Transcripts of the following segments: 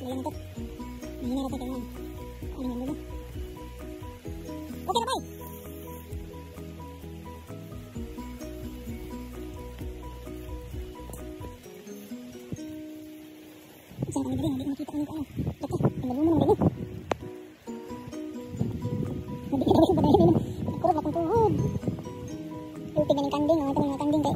Padayon ito. Mahina ra kay ano nga mo. Okay na bay. Saan kami dali? Hindi ko makita ano. Laki, ang mo ng dali. Hindi ka dali padayon. Kurog na kong tuhod. Lupig na ng kanding, oh, mga kanding kay.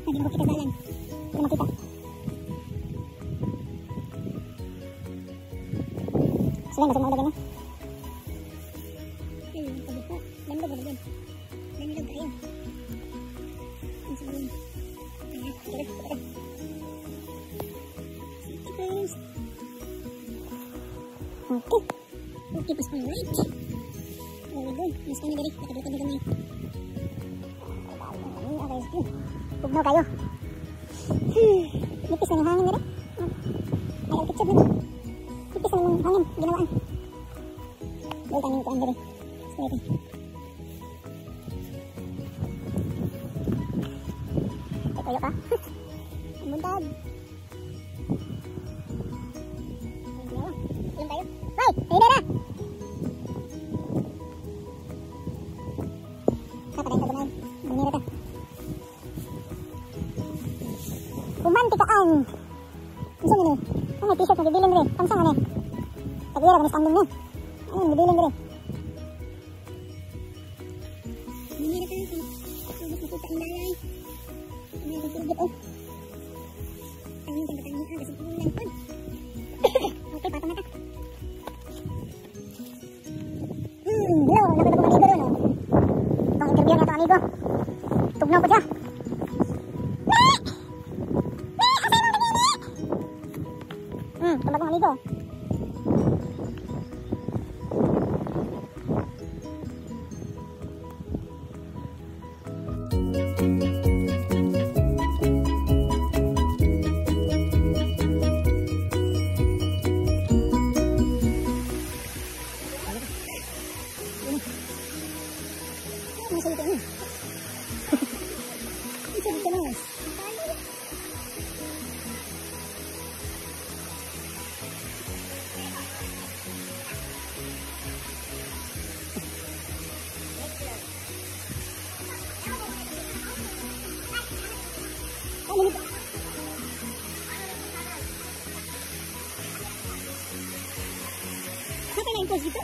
Hindi ko kita dalan. Hindi makita. Sila nasa mga dagan na. Ayun, kabuko. Landog ba yun? Landog kayo. Ang sabihin. Ayan, tira, tira. Safety first. Okay. Okay, pas alright. There we go. Mas kami dali. Lakad-lakad na gamay. Okay, tugnaw kayo. Nipis na yung hangin dali. Ay, ketchup na. Nipis na yung hangin. Ginawaan. Dali kami kuan dali. Sige. Ay, tayo ka. Ang buntag. Ilan tayo? Hoy! Ayun na! Kapatay ka gamay. Manira ta. Kumantikaan! Unsa ni? Ang may t-shirt na gibilin diri. Unsa man ni? Tag-iya ra ba ni standing ni? Ayun, gibilin diri. Manira ta. Sugod makita ang dalay. May sigit oh. Ayun kay batang niya kasi ulan pud. Okay, patong na ta. Hello, nagbago amigo ron oh. Itong interview niya to amigo. Tugnaw ko siya. Itong bagong amigo. Saan ka na-impose dito?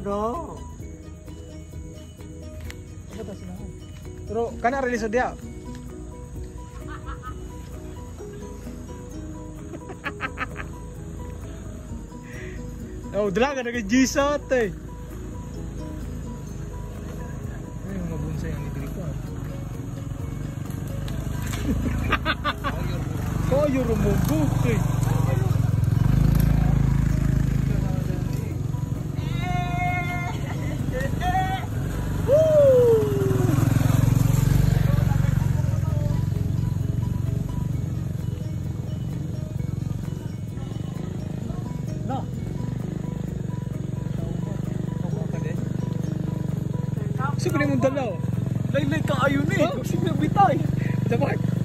No. Pero kana release dia. Oh, dala ka nag-G-shot eh. Ay, mga bonsai ang diri ko. Kayo rumugok eh. No. Gusto ko na yung dalaw. Laylay ka ayon eh. Gusto mo bitay. Dapat.